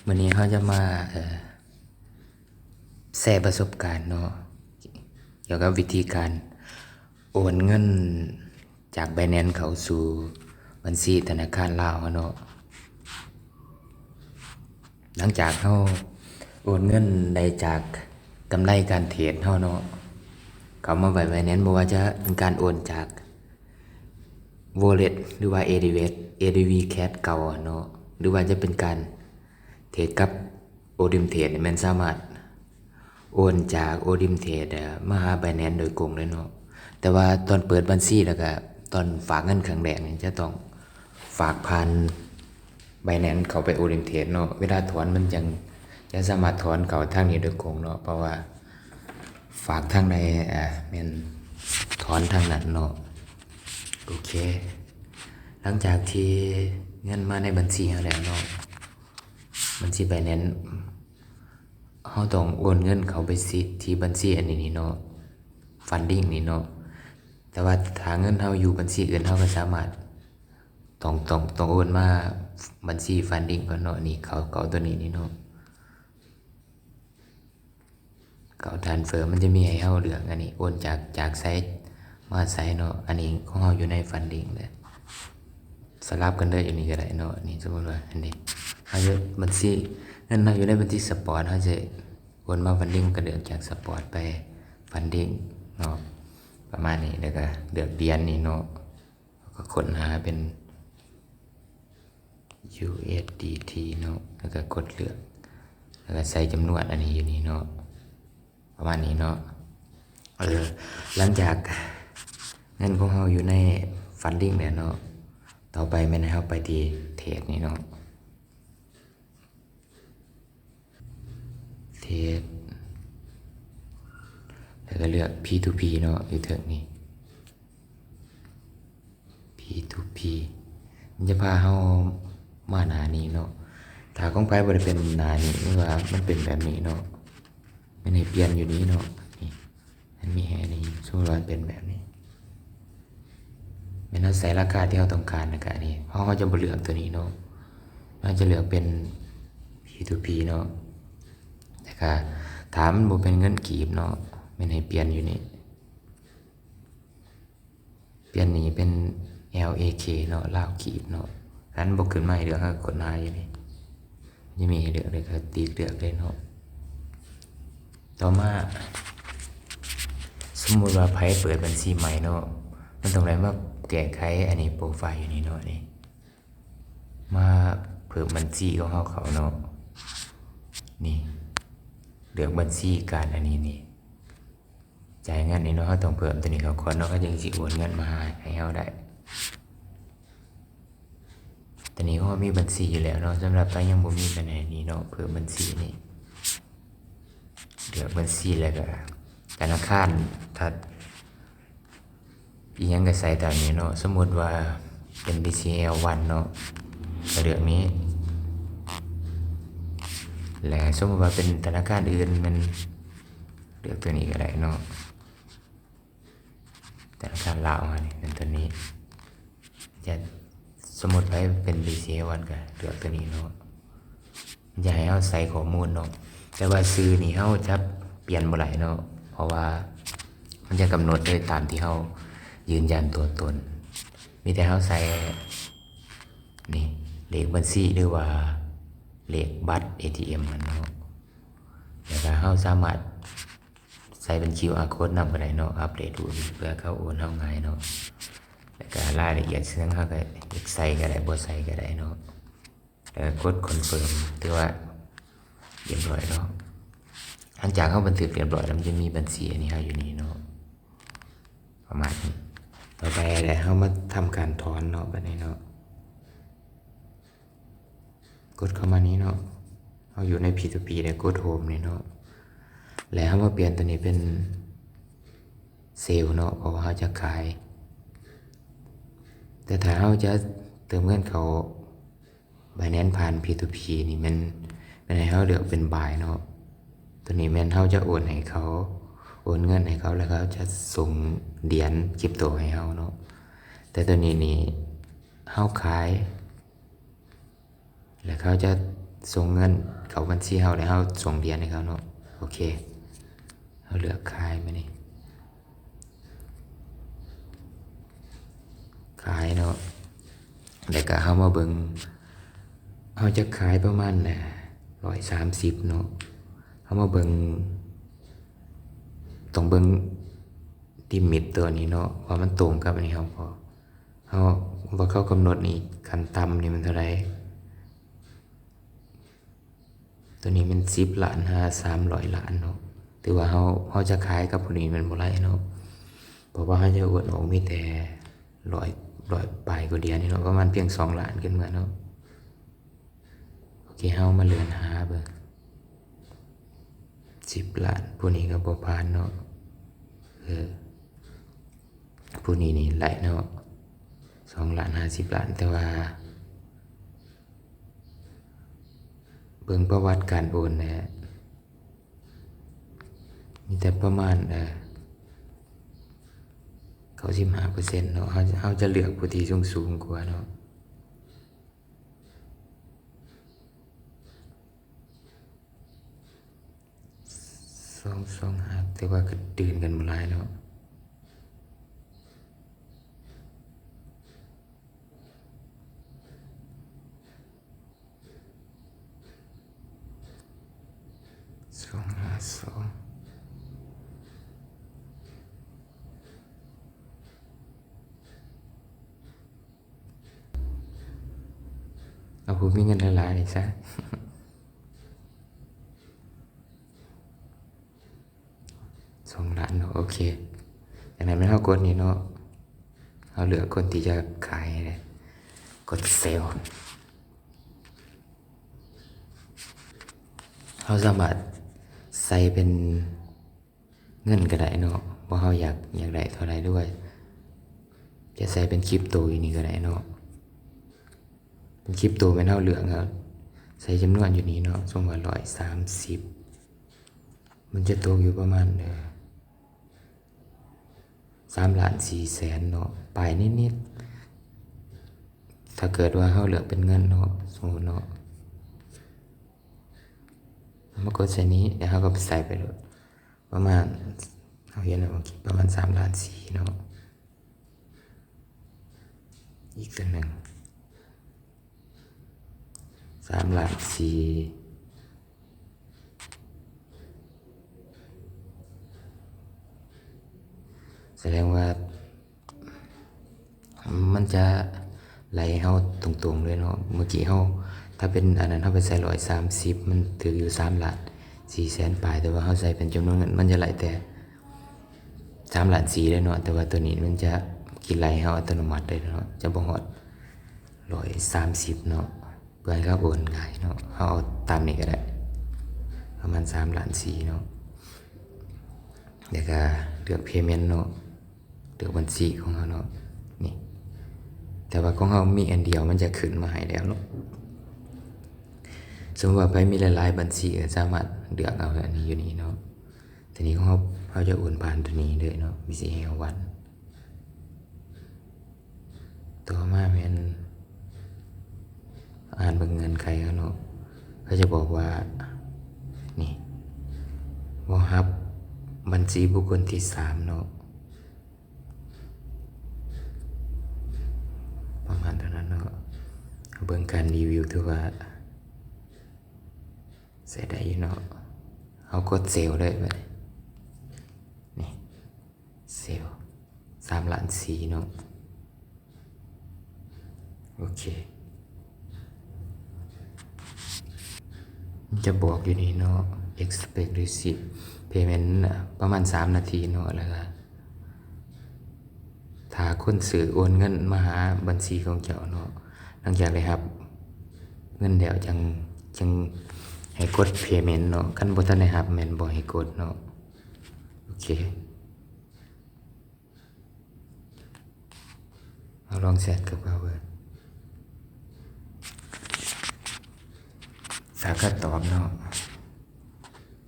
ມື້ນີ້ເຮົາຈະມາ ເອີ ແຊປະສົບການເນາະ ກ່ຽວກັບວິທີການໂອນເງິນຈາກ Binance ເຂົ້າສູ່ບັນຊີທະນາຄານລາວເຮົາເນາະ. ຫຼັງຈາກເຮົາໂອນເງິນໄດ້ຈາກກຳໄລການເທຣດເຮົາເນາະ ເຂົ້າມາໄວ້ Binance ບໍ່ວ່າຈະເປັນການໂອນຈາກ Wallet ຫຼືວ່າ ADV ADV Cash ເກົ່າເນາະ ຫຼືວ່າຈະເປັນການເທຣດກັບ Odim Trade ນີ້ແມ່ນສາມາດໂອນຈາກ Odim Trade ມາຫາ Binance ໂດຍກົງເລີຍເນາະ. ແຕ່ວ່າຕອນເປີດບັນຊີ ແລ້ວກະຕອນຝາກເງິນຄັ້ງແລກນີ້ ຈະຕ້ອງຝາກຜ່ານ Binance ເຂົ້າໄປ Odim Trade ເນາະ. ເວລາຖອນມັນຈັ່ງຈະສາມາດຖອນເຂົ້າທາງນີ້ໂດຍກົງເນາະ ເພາະວ່າຝາກທາງໃດ ອາ ແມ່ນຖອນທາງນັ້ນເນາະ. ໂອເຄ ຫຼັງຈາກທີ່ເງິນມາໃນບັນຊີເຮົາແລ້ວເນາະ ບັນຊີ Binance ເຮົາຕ້ອງໂອນເງິນເຂົ້າໄປຊິ ທີ່ບັນຊີອັນນີ້ນີ້ເນາະ Funding ນີ້ເນາະ. ແຕ່ວ່າຖ້າເງິນເຮົາຢູ່ບັນຊີອື່ນ ເຮົາກໍສາມາດ ຕ້ອງ ຕ້ອງ ຕ້ອງໂອນມາບັນຊີ Funding ກ່ອນເນາະ. ນີ້ເຂົ້າ ເຂົ້າຕົວນີ້ນີ້ເນາະ ເຂົ້າ Transfer ມັນຈະມີໃຫ້ເຮົາເລືອກ ອັນນີ້ໂອນຈາກ ຈາກໃສມາໃສເນາະ. ອັນນີ້ຂອງເຮົາຢູ່ໃນ Funding ເລີຍ ສະຫຼັບກັນເດີ ຢູ່ນີ້ກໍໄດ້ເນາະ. ນີ້ສົມມຸດວ່າ ອັນນີ້ເຮົາຢູ່ບັນຊີ ເງິນເຮົາຢູ່ໃນບັນຊີ Spot ເຮົາຈະໂອນມາ Funding ກໍເລືອກຈາກ Spot ໄປ Funding ເນາະ ປະມານນີ້. ແລ້ວກໍເລືອກຫຼຽນນີ້ເນາະ ກໍຄົ້ນຫາເປັນ USDT ເນາະ ແລ້ວກໍກົດເລືອກ ແລ້ວກໍໃສ່ຈຳນວນອັນນີ້ຢູ່ນີ້ເນາະ ປະມານນີ້ເນາະ. ເອີ ຫຼັງຈາກເງິນຂອງເຮົາຢູ່ໃນ Funding ແລ້ວເນາະ ຕໍ່ໄປແມ່ນໃຫ້ເຮົາໄປທີ່ Trade ນີ້ເນາະ. Trade ແລ້ວກໍເລືອກ P two P ເນາະ ຢູ່ເທິງນີ້ P two P ມັນຈະພາເຮົາມາໜ້ານີ້ເນາະ. ຖ້າຂອງໃຜບໍ່ໄດ້ເປັນໜ້ານີ້ ຫຼືວ່າມັນເປັນແບບນີ້ເນາະ ແມ່ນໃຫ້ປ່ຽນຢູ່ນີ້ເນາະ. ນີ້ ມັນມີໃຫ້ອັນນີ້ ສົມມຸດວ່າເປັນແບບນີ້ ແມ່ນເຮົາໃສ່ລາຄາທີ່ເຮົາຕ້ອງການ ແລ້ວກະອັນນີ້ ເຮົາ ເຮົາຈະບໍ່ເລືອກຕົວນີ້ເນາະ ເຮົາຈະເລືອກເປັນ P two P ເນາະ. ແລ້ວກະຖ້າມັນບໍ່ເປັນເງິນກີບເນາະ ແມ່ນໃຫ້ປ່ຽນຢູ່ນີ້ ປ່ຽນນີ້ເປັນ LAK ເນາະ ລາວກີບເນາະ. ຄັນບໍ່ຂຶ້ນມາໃຫ້ເລືອກ ເຮົາກໍກົດຫາຢູ່ນີ້ ຍັງມີໃຫ້ເລືອກເລີຍ ກໍຕິກເລືອກເລີຍເນາະ. ຕໍ່ມາ ສົມມຸດວ່າໃຜເປີດບັນຊີໃໝ່ເນາະ ມັນຕ້ອງໄດ້ມາແກ້ໄຂອັນນີ້ ໂປຣໄຟລ໌ຢູ່ນີ້ເນາະ ນີ້ ມາເພີ່ມບັນຊີຂອງເຮົາເຂົ້າເນາະ. ນີ້ ເລືອກບັນຊີການອັນນີ້ນີ້ ຈ່າຍເງິນນີ້ເນາະ ເຮົາຕ້ອງເພີ່ມຕົວນີ້ເຂົ້າກ່ອນເນາະ ເຂົາຈຶ່ງຊິໂອນເງິນມາໃຫ້ເຮົາໄດ້. ຕອນນີ້ເຮົາມີບັນຊີຢູ່ແລ້ວເນາະ. ສຳລັບໃຜຍັງບໍ່ມີ ແມ່ນໃຫ້ນີ້ເນາະ ເພີ່ມບັນຊີນີ້ ເລືອກບັນຊີ ແລ້ວກໍທະນາຄານ ຖ້າອີ່ຫຍັງກໍໃສ່ຕາມນີ້ເນາະ. ສົມມຸດວ່າເປັນ BCL One ເນາະ ກໍເລືອກນີ້ ແລະ ສົມມຸດວ່າເປັນທະນາຄານອື່ນ ແມ່ນເລືອກຕົວນີ້ກໍໄດ້ເນາະ. ທະນາຄານລາວເຮົານີ້ ເປັນຕົວນີ້ ຈະ ສົມມຸດໃຜເປັນ BCL One ກໍເລືອກຕົວນີ້ເນາະ. ຢາກໃຫ້ເຮົາໃສ່ຂໍ້ມູນເນາະ ແຕ່ວ່າຊື່ນີ້ເຮົາຈະປ່ຽນບໍ່ໄດ້ເນາະ ເພາະວ່າມັນຈະກຳນົດໂດຍຕາມທີ່ເຮົາຢືນຢັນຕົວຕົນ. ມີແຕ່ເຮົາໃສ່ນີ້ ເລກບັນຊີ ຫຼືວ່າເລກບັດ ATM ຫັ້ນເນາະ ແລ້ວກໍເຮົາສາມາດ ໃສ່ເປັນ QR code ນຳກໍໄດ້ເນາະ ອັບເດດຮູບເພື່ອເຂົາໂອນເຮົາງ່າຍເນາະ. ແລ້ວກໍລາຍລະອຽດເຊິ່ງເຮົາກໍຢາກໃສ່ກໍໄດ້ ບໍ່ໃສ່ກໍໄດ້ເນາະ. ແລ້ວກໍກົດ confirm ຖືວ່າຮຽບຮ້ອຍເນາະ. ຫຼັງຈາກເຮົາບັນທຶກຮຽບຮ້ອຍແລ້ວ ມັນຈະມີບັນຊີອັນນີ້ເຮົາຢູ່ນີ້ເນາະ ປະມານນີ້. ຕໍ່ໄປແລ້ວເຮົາມາທຳການຖອນເນາະ ບັດນີ້ເນາະ. ກົດເຂົ້າມານີ້ເນາະ ເຮົາຢູ່ໃນ P two P ແລ້ວກົດ Home ນີ້ເນາະ ແລ້ວເຮົາມາປ່ຽນຕົວນີ້ເປັນ Sell ເນາະ ເພາະວ່າເຮົາຈະຂາຍ. ແຕ່ຖ້າເຮົາຈະເຕີມເງິນເຂົ້າ Binance ຜ່ານ P two P ນີ້ແມ່ນ ແມ່ນໃຫ້ເຮົາເລືອກເປັນ Buy ເນາະ. ຕົວນີ້ແມ່ນເຮົາຈະໂອນໃຫ້ເຂົາ ໂອນເງິນໃຫ້ເຂົາ ແລ້ວເຂົາຈະສົ່ງຫຼຽນ Crypto ໃຫ້ເຮົາເນາະ. ແຕ່ຕົວນີ້ນີ້ເຮົາຂາຍ ແລ້ວເຂົາຈະ ສົ່ງເງິນເຂົ້າບັນຊີເຮົາ ແລ້ວເຮົາສົ່ງຫຼຽນໃຫ້ເຂົາເນາະ. ໂອເຄ ເຮົາເລືອກຂາຍມານີ້ ຂາຍເນາະ. ແລ້ວກະເຮົາມາເບິ່ງ ເຮົາຈະຂາຍປະມານ ເອີ ຮ້ອຍສາມສິບເນາະ. ເຮົາມາເບິ່ງຕ້ອງເບິ່ງ ລິມິດຕົວນີ້ເນາະ ວ່າມັນຕົງກັບອັນນີ້ເຮົາບໍ່ ເຮົາ ວ່າເຂົາກຳນົດນີ້ ຂັ້ນຕ່ຳນີ້ມັນເທົ່າໃດ. ຕົວນີ້ແມ່ນສິບລ້ານຫາສາມຮ້ອຍລ້ານເນາະ. ຖືວ່າເຮົາ ເຮົາຈະຂາຍກັບຜູ້ນີ້ມັນບໍ່ໄດ້ເນາະ ເພາະວ່າເຮົາຈະໂອນອອກມີແຕ່ຮ້ອຍ ຮ້ອຍປາຍກວ່າຫຼຽນນີ້ເນາະ ປະມານພຽງສອງລ້ານຂຶ້ນມາເນາະ. ໂອເຄ ເຮົາມາເລື່ອນຫາເບິ່ງ ສິບລ້ານ ຜູ້ນີ້ກໍບໍ່ຜ່ານເນາະ. ເອີ ຜູ້ນີ້ນີ້ໄດ້ເນາະ ສອງລ້ານຫາສິບລ້ານ ແຕ່ວ່າເບິ່ງປະຫວັດການໂອນແລ້ວ ມີແຕ່ປະມານ ເອີ ເກົ້າສິບຫ້າເປີເຊັນເນາະ. ເຮົາ ເຮົາຈະເລືອກຜູ້ທີ່ສູງໆກວ່າເນາະ. ສອງ ສອງ ຫ້າ ແຕ່ວ່າກໍຕື່ນກັນບໍ່ຫຼາຍເນາະ. ສອງ ຫ້າ ສອງ ເອົາຜູ້ມີເງິນຫຼາຍໆນີ້ຊະ. ສອງລ້ານເນາະ. ໂອເຄ ຈາກນັ້ນແມ່ນເຮົາກົດນີ້ເນາະ ເຮົາເລືອກຄົນທີ່ຈະຂາຍໃຫ້ ກົດເຊວ. ເຮົາສາມາດໃສ່ເປັນເງິນກໍໄດ້ເນາະ ວ່າເຮົາຢາກ ຢາກໄດ້ເທົ່າໃດ ຫຼືວ່າຈະໃສ່ເປັນຄຣິບໂຕຢູ່ນີ້ກໍໄດ້ເນາະ. ເປັນຄຣິບໂຕແມ່ນເຮົາເລືອກເອົາ ໃສ່ຈຳນວນຢູ່ນີ້ເນາະ ສົມມຸດວ່າຮ້ອຍສາມສິບ ມັນຈະຕົກຢູ່ປະມານ ເອີ ສາມລ້ານສີ່ແສນເນາະ ປາຍນິດໆ. ຖ້າເກີດວ່າເຮົາເລືອກເປັນເງິນເນາະ ສົມມຸດເນາະ ມາກົດໃສ່ນີ້ ແລ້ວເຮົາກໍໃສ່ໄປໂລດ ປະມານ ເຮົາເຫັນແລ້ວ ປະມານສາມລ້ານສີ່ເນາະ. ອີກຕົວໜຶ່ງ ສາມລ້ານສີ່ ສະແດງວ່າມັນຈະໄລ່ເຮົາຕົງໆເລີຍເນາະ. ເມື່ອກີ້ເຮົາ ຖ້າເປັນອັນນັ້ນ ເຮົາໄປໃສ່ຮ້ອຍສາມສິບ ມັນຖືກຢູ່ສາມລ້ານສີ່ແສນປາຍ ແຕ່ວ່າເຮົາໃສ່ເປັນຈຳນວນເງິນ ມັນຈະໄລ່ແຕ່ ສາມລ້ານສີ່ເລີຍເນາະ. ແຕ່ວ່າຕົວນີ້ມັນຈະຄິດໄລ່ເຮົາອັດຕະໂນມັດເລີຍເນາະ ຈະບໍ່ຮອດຮ້ອຍສາມສິບເນາະ. ເພື່ອໃຫ້ເຂົາໂອນງ່າຍເນາະ ເຮົາເອົາຕາມນີ້ກໍໄດ້ ປະມານສາມລ້ານສີ່ເນາະ. ແລ້ວກໍເລືອກ payment ເນາະ ເລືອກບັນຊີຂອງເຮົາເນາະ ນີ້. ແຕ່ວ່າຂອງເຮົາມີອັນດຽວ ມັນຈະຂຶ້ນມາໃຫ້ແລ້ວເນາະ. ສົມມຸດວ່າໃຜມີຫຼາຍໆບັນຊີ ກໍສາມາດເລືອກເອົາອັນນີ້ຢູ່ນີ້ເນາະ. ທີນີ້ຂອງເຮົາ ເຮົາຈະໂອນຜ່ານຕົວນີ້ເລີຍເນາະ BCEL One. ຕໍ່ມາແມ່ນ ອ່ານເບິ່ງເງື່ອນໄຂເຂົາເນາະ ເຂົາຈະບອກວ່າ ນີ້ ບໍ່ຮັບບັນຊີບຸກຄົນທີສາມເນາະ ປະມານເທົ່ານັ້ນເນາະ. ເບິ່ງການຣີວິວ ຖືວ່າໃຊ້ໄດ້ຢູ່ເນາະ. ເຮົາກົດເຊວເລີຍບາດນີ້ ນີ້ ເຊວ ສາມລ້ານສີ່ເນາະ. ໂອເຄ ມັນຈະບອກຢູ່ນີ້ເນາະ expect receive payment ປະມານສາມນາທີເນາະ ແລ້ວກໍຖ້າຄົນຊື້ໂອນເງິນມາຫາບັນຊີຂອງເຈົ້າເນາະ. ຫຼັງຈາກໄດ້ຮັບເງິນແລ້ວ ຈັ່ງ ຈຶ່ງໃຫ້ກົດ payment ເນາະ. ຄັນບໍ່ທັນໄດ້ຮັບແມ່ນບໍ່ໃຫ້ກົດເນາະ. ໂອເຄ ເຮົາລອງແຊັດກັບເຂົາເບິ່ງ ຖ້າເຂົາຕອບເນາະ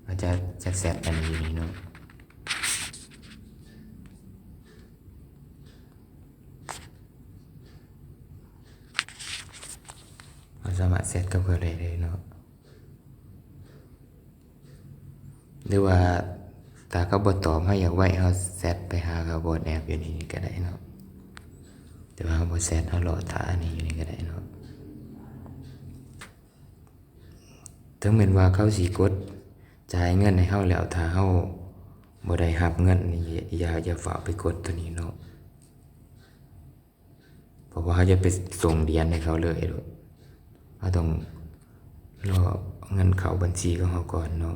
ເຮົາຈະ ຈະແຊັດອັນນີ້ເນາະ. ເຮົາສາມາດແຊັດກັບເຂົາໄດ້ເລີຍເນາະ. ຫຼືວ່າຖ້າເຂົາບໍ່ຕອບເຮົາຢາກໄວ ເຮົາແຊັດໄປຫາເຂົາ WhatsApp ຢູ່ນີ້ກໍໄດ້ເນາະ. ແຕ່ວ່າເຮົາບໍ່ແຊັດ ເຮົາລໍຖ້າອັນນີ້ຢູ່ນີ້ກໍໄດ້ເນາະ. ເຖິງແມ່ນວ່າເຂົາຊິກົດຈ່າຍເງິນໃຫ້ເຮົາແລ້ວ ຖ້າເຮົາບໍ່ໄດ້ຮັບເງິນນີ້ ຢ່າ ຢ່າຟ້າວໄປກົດໂຕນີ້ເນາະ. ເພາະວ່າເຮົາຈະໄປສົ່ງຫຼຽນໃຫ້ເຂົາເລີຍໂລດ. ເຮົາຕ້ອງລໍເງິນເຂົ້າບັນຊີຂອງເຮົາກ່ອນເນາະ.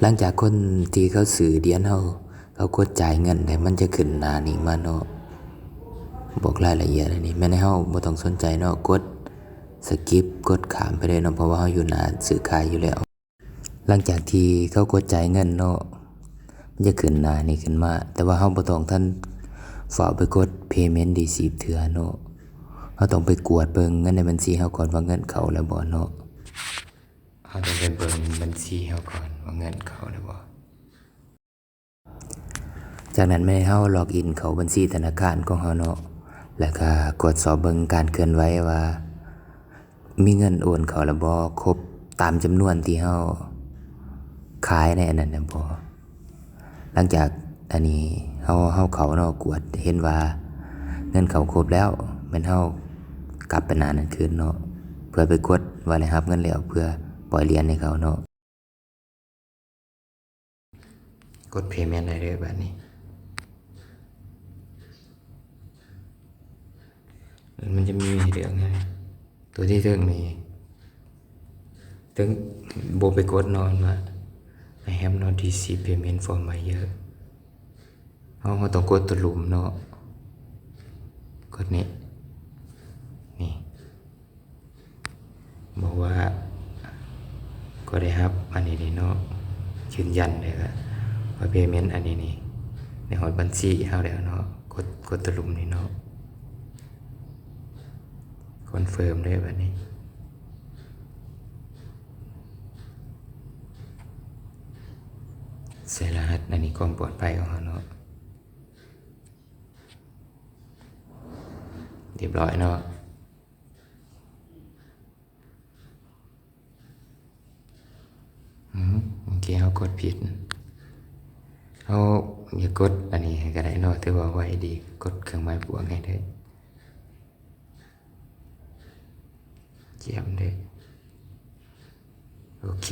ຫຼັງຈາກຄົນທີ່ເຂົາຊື້ຫຼຽນເຮົາ ເຂົາກົດຈ່າຍເງິນແລ້ວ ມັນຈະຂຶ້ນໜ້ານີ້ມາເນາະ, ບອກລາຍລະອຽດ. ອັນນີ້ແມ່ນໃຫ້ເຮົາບໍ່ຕ້ອງສົນໃຈເນາະ, ກົດ skip ກົດຂ້າມໄປເລີຍເນາະ ເພາະວ່າເຮົາຢູ່ໜ້າຊື້ຂາຍຢູ່ແລ້ວ. ຫຼັງຈາກທີ່ເຂົາກົດຈ່າຍເງິນເນາະ ມັນຈະຂຶ້ນໜ້ານີ້ຂຶ້ນມາ, ແຕ່ວ່າເຮົາບໍ່ຕ້ອງທັນຟ້າວໄປກົດ payment receipt ເທື່ອເນາະ. ເຮົາຕ້ອງໄປກວດເບິ່ງເງິນໃນບັນຊີເຮົາກ່ອນວ່າເງິນເຂົ້າແລ້ວບໍ່ເນາະ. ເຮົາຕ້ອງໄປເບິ່ງບັນຊີເຮົາກ່ອນວ່າເງິນເຂົ້າແລ້ວບໍ່. ຈາກນັ້ນແມ່ນໃຫ້ເຮົາ log in ເຂົ້າບັນຊີທະນາຄານຂອງເຮົາເນາະ, ແລ້ວກະກວດສອບເບິ່ງການເຄື່ອນໄຫວວ່າມີເງິນໂອນເຂົ້າແລ້ວບໍ່ ຄົບຕາມຈຳນວນທີ່ເຮົາຂາຍໃນອັນນັ້ນແມ່ນບໍ່. ຫຼັງຈາກອັນນີ້ເຮົາ ເຮົາເຂົ້າເນາະ ກວດເຫັນວ່າເງິນເຂົ້າຄົບແລ້ວ ແມ່ນເຮົາກັບໄປໜ້ານັ້ນຄືນເນາະ ເພື່ອໄປກົດວ່າໄດ້ຮັບເງິນແລ້ວ ເພື່ອປ່ອຍຫຼຽນໃຫ້ເຂົາເນາະ. ກົດ payment ໄດ້ເລີຍບາດນີ້. ມັນຈະມີໃຫ້ເລືອກໃນຕົວທີ່ເທິງນີ້ ເຖິງບໍ່ໄປກົດເນາະ ເຫັນບໍ່? I have not received payment from buyer. ເຮົາ ເຮົາຕ້ອງກົດຕົວລຸ່ມເນາະ ກົດນີ້ ນີ້ ບອກວ່າ ກໍໄດ້ຮັບອັນນີ້ນີ້ເນາະ ຢືນຢັນເດີວ່າ payment ອັນນີ້ນີ້ ໄດ້ຮອດບັນຊີເຮົາແລ້ວເນາະ. ກົດ ກົດຕົວລຸ່ມນີ້ເນາະ confirm ເດີບາດນີ້. ໃສ່ລະຫັດອັນນີ້ ຄວາມປອດໄພຂອງເຮົາເນາະ. ຮຽບຮ້ອຍເນາະ. ອືມ ໂອເຄ ເຮົາກົດຜິດ. ເຮົາຢາກກົດອັນນີ້ໃຫ້ກໍໄດ້ເນາະ ຖືວ່າໄວດີ. ກົດເຄື່ອງໝາຍບວກໃຫ້ເດີ. ຢ້ຽມເດີ. ໂອເຄ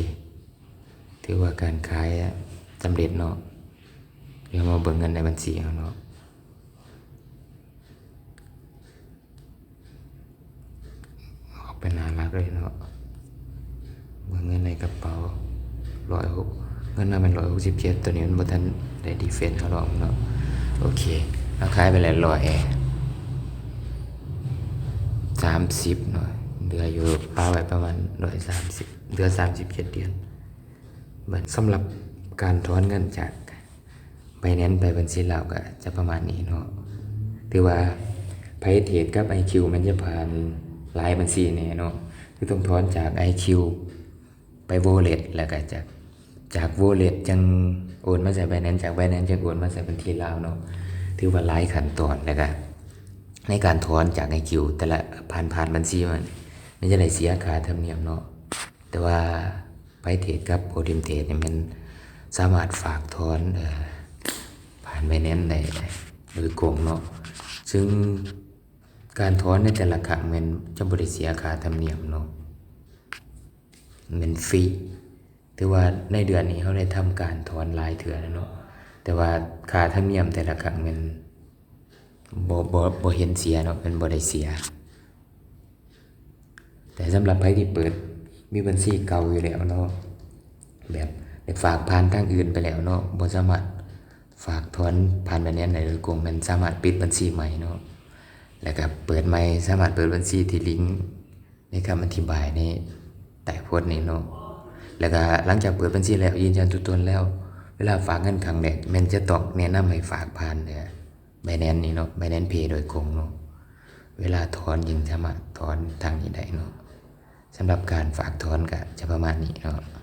ຖືວ່າການຂາຍສຳເລັດເນາະ. ດຽວເຮົາມາເບິ່ງເງິນໃນບັນຊີເຮົາເນາະ. ອອກໄປໜ້າຫຼັກເລີຍເນາະ. ເບິ່ງເງິນໃນກະເປົາ ຮ້ອຍຫົກ ເງິນເຮົາແມ່ນຮ້ອຍຫົກສິບເຈັດ ໂຕນີ້ມັນບໍ່ທັນໄດ້ດີເຟນເຮົາດອກເນາະ. ໂອເຄ ເຮົາຂາຍໄປແລ້ວຮ້ອຍສາມສິບເນາະ ເຫຼືອຢູ່ ປະໄວ້ປະມານຮ້ອຍສາມສິບ ເຫຼືອສາມສິບເຈັດຫຼຽນ. ບັດສຳລັບການຖອນເງິນຈາກ Binance ໄປບັນຊີລາວກໍຈະປະມານນີ້ເນາະ. ຖືວ່າໄພເທຣດກັບ IQ ມັນຈະຜ່ານຫຼາຍບັນຊີແນ່ເນາະ ຄືຕ້ອງຖອນຈາກ IQ ໄປ Wallet ແລ້ວກໍຈາກ ຈາກ Wallet ຈັ່ງໂອນມາໃສ່ Binance ຈາກ Binance ຈັ່ງໂອນມາໃສ່ບັນຊີລາວເນາະ. ຖືວ່າຫຼາຍຂັ້ນຕອນ ແລ້ວກໍໃນການຖອນຈາກ IQ ແຕ່ລະຜ່ານ ຜ່ານບັນຊີມັນ ມັນຈະໄດ້ເສຍຄ່າທຳນຽມເນາະ. ແຕ່ວ່າໄພເທຣດກັບ Olim Trade ນີ້ແມ່ນສາມາດຝາກຖອນ ເອີ ຜ່ານ Binance ໄດ້ໂດຍກົງເນາະ ຊຶ່ງການຖອນໃນແຕ່ລະຄັ້ງແມ່ນຈະບໍ່ໄດ້ເສຍຄ່າທຳນຽມເນາະ ແມ່ນຟຣີ. ຖືວ່າໃນເດືອນນີ້ເຮົາໄດ້ທຳການຖອນຫຼາຍເທື່ອແລ້ວເນາະ ແຕ່ວ່າຄ່າທຳນຽມແຕ່ລະຄັ້ງແມ່ນບໍ່ ບໍ່ ບໍ່ເຫັນເສຍເນາະ ແມ່ນບໍ່ໄດ້ເສຍ. ແຕ່ສຳລັບໃຜທີ່ເປີດ ມີບັນຊີເກົ່າຢູ່ແລ້ວເນາະ ແບບໄດ້ຝາກຜ່ານທາງອື່ນໄປແລ້ວເນາະ ບໍ່ສາມາດຝາກຖອນຜ່ານ Binance ໄດ້ໂດຍກົງ ແມ່ນສາມາດປິດບັນຊີໃໝ່ເນາະ ແລ້ວກໍເປີດໃໝ່ ສາມາດເປີດບັນຊີທີ່ລິງໃນຄຳອະທິບາຍໃນໃຕ້ໂພສນີ້ເນາະ. ແລ້ວກໍຫຼັງຈາກເປີດບັນຊີແລ້ວ ຢືນຢັນຕົວຕົນແລ້ວ ເວລາຝາກເງິນຄັ້ງແລກ ແມ່ນຈະຕ້ອງແນະນຳໃຫ້ຝາກຜ່ານ Binance ນີ້ເນາະ Binance Pay ໂດຍກົງເນາະ. ເວລາຖອນຈຶ່ງສາມາດຖອນທາງນີ້ໄດ້ເນາະ. ສຳລັບການຝາກຖອນກໍຈະປະມານນີ້ເນາະ.